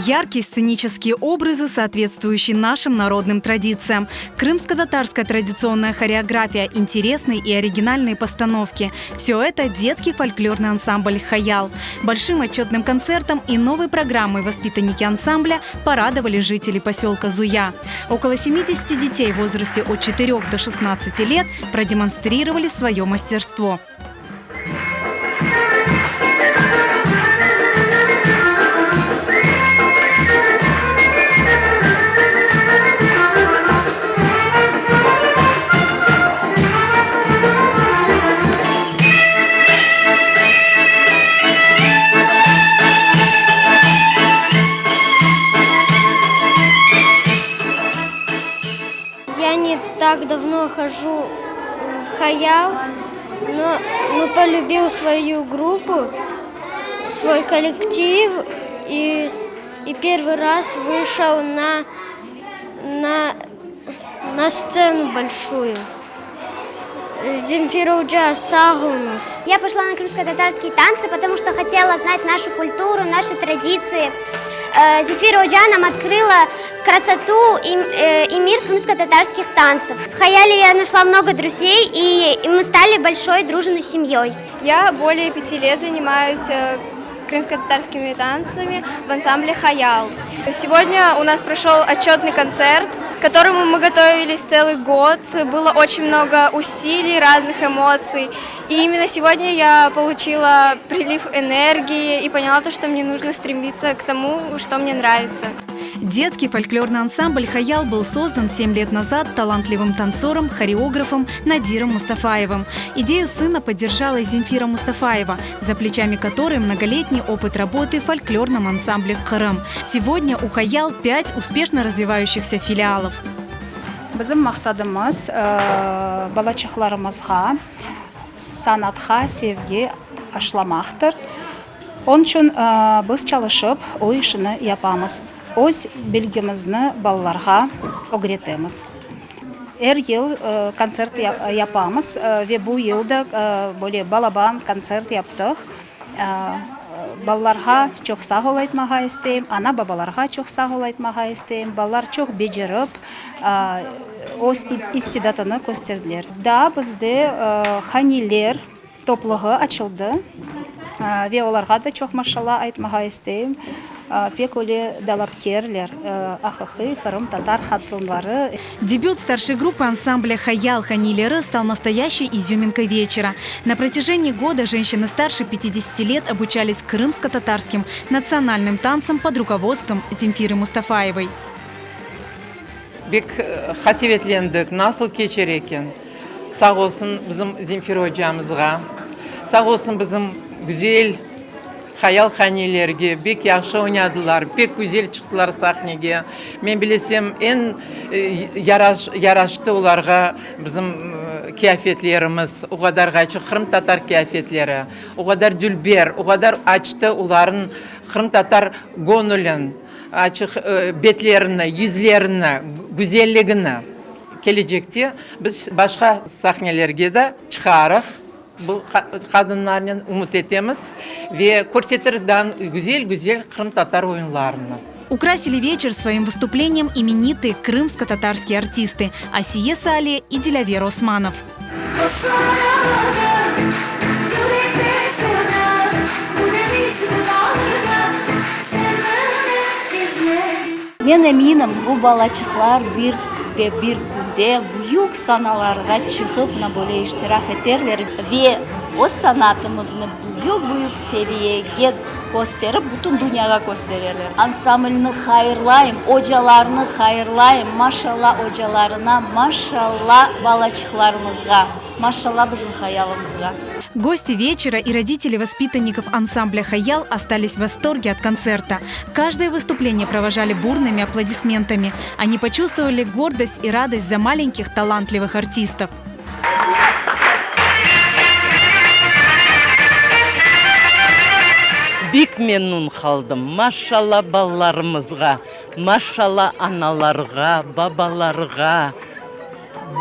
Яркие сценические образы, соответствующие нашим народным традициям. Крымско-татарская традиционная хореография, интересные и оригинальные постановки. Все это детский фольклорный ансамбль «Хаял». Большим отчетным концертом и новой программой воспитанники ансамбля порадовали жителей поселка Зуя. Около 70 детей в возрасте от 4 до 16 лет продемонстрировали свое мастерство. Я не так давно хожу в Хаял, но, но полюбил свою группу, свой коллектив и, и первый раз вышел на, на, на сцену большую. Земфира oca, sağ oluñız. Я пошла на крымско-татарские танцы, потому что хотела знать нашу культуру, наши традиции. Э, Земфира oca нам открыла красоту и, э, и мир крымско-татарских танцев. В Хаяле я нашла много друзей, и мы стали большой дружной семьей. Я более пяти лет занимаюсь э, крымско-татарскими танцами в ансамбле «Хаял». Сегодня у нас прошел отчетный концерт, к которому мы готовились целый год. Было очень много усилий, разных эмоций. И именно сегодня я получила прилив энергии и поняла то, что мне нужно стремиться к тому, что мне нравится. Детский фольклорный ансамбль «Хаял» был создан 7 лет назад талантливым танцором, хореографом Надиром Мустафаевым. Идею сына поддержала Земфира Мустафаева, за плечами которой многолетний опыт работы в фольклорном ансамбле «Крым». Сегодня у «Хаял» 5 успешно развивающихся филиалов. Bizim maqsadımız, balaçıqlarımızğa sanatqa sevgi aşlamaqtır. Onıñ içün biz çalışıp o işni yapamız, öz bilgimizni balalarğa ögretemiz. Er yıl kontsert yapamız ve bu yıl da böyle balaban kontsert yaptıq. Balalarğa çoq sağ ol aytmağa isteyim, ana-babalarğa çoq sağ ol aytmağa isteyim. Balalar çoq becerip, öz istidatını kösterdiler. Daa bizde haniler topluğı açıldı ve olarğa da çoq maşalla aytmağa isteyim. Pek öyle dalapkerler, aqiqiy qırımtatar qadınları. Дебют старшей группы ансамбля «Хаял» Ханилеры стал настоящей изюминкой вечера. На протяжении года женщины старше 50 лет обучались крымско-татарским национальным танцам под руководством Земфиры Мустафаевой. Bek qasevetlendik, nasıl keçer eken? Sağ olsun bizim Zemfira ocamızğa, sağ olsun bizim güzel Hayal hanilerge, bek yahşı oynadılar, pek güzel çıqtılar sahnege. Men bilesem, eñ yaraştı olarğa bizim kıyafetlerimiz, o qadar ğayçı qırımtatar kıyafetleri, o qadar dülber, o qadar açtı olarnıñ qırımtatar göñülin. Açıq betlerini, yüzlerini, güzelligini kelecekte biz başqa sahnelerge de çıqarıq bu qadınlarnen, ümüt etemiz, ve körsetirdan güzel-güzel qırımtatar oyunlarını. Украсили вечер своим выступлением именитые крымско-татарские артисты Асие Сале и Дилявер Османов. Men eminim, bu balaçıqlar bir de bir künde büyük sanalarğa çıqıp mına böyle iştirak eterler ve öz sanatımıznı büyük-büyük seviyege kösterip, bütün dünyağa köstererler. Ansamblni hayırlayım, ocalarnı hayırlayım, maşalla ocalarına, maşalla balaçıqlarımızğa, maşalla bizim hayalımızğa. Гости вечера и родители воспитанников ансамбля «Хаял» остались в восторге от концерта. Каждое выступление провожали бурными аплодисментами. Они почувствовали гордость и радость за маленьких талантливых артистов. Bek memnun qaldım. Maşalla balalarımızğa, maşalla analarğa, babalarğa,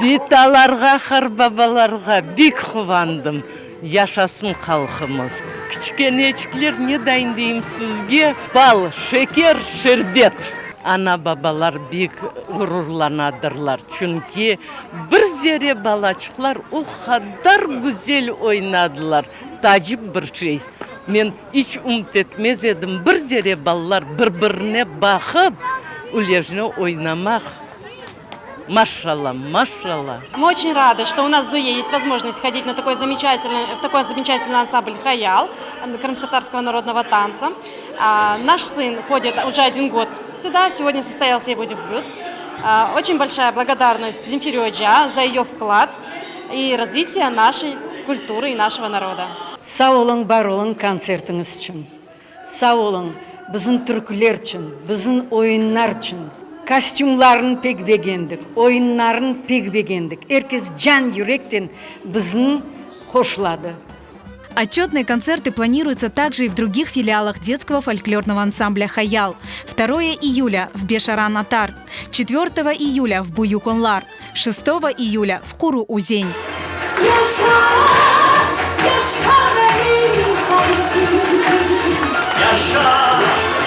bitalarğa, qartbabalarğa bek quvandım. Yaşasın halqımız. Kiçkeneçikler, ne dayın deyim sizge, bal, şeker, şerbet. Ana-babalar bek ğururlanadırlar, çünki bir zere balaçıqlar o qadar güzel oynadılar, taacip bir şey. Men iç ümüt etmez edim, bir zere balalar bir-birine baqıp, ulejni oynamaq. Maşallah, maşallah. Мы очень рады, что у нас в Зуе есть возможность ходить на такой замечательный, в такой замечательный ансамбль «Хаял» крымско-татарского народного танца. Наш сын ходит уже один год сюда, сегодня состоялся его дебют. Очень большая благодарность Земфире Оджа за ее вклад и развитие нашей культуры и нашего народа. Sağ oluñ, bar oluñ kontsertiñiz içün. Sağ oluñ, bizim türküler içün, bizim oyunlar içün. Kostümlarını pek begendik, oyunlarını pek begendik. Er kes can-yürekten bizni hoşladı. Отчетные концерты планируются также и в других филиалах детского фольклорного ансамбля «Хаял». 2 июля в Бешаран-Атар, 4 июля в Буюк-Онлар, 6 июля в Куру-Узень. Yaşa, yaşa benim halkım. Yaşa.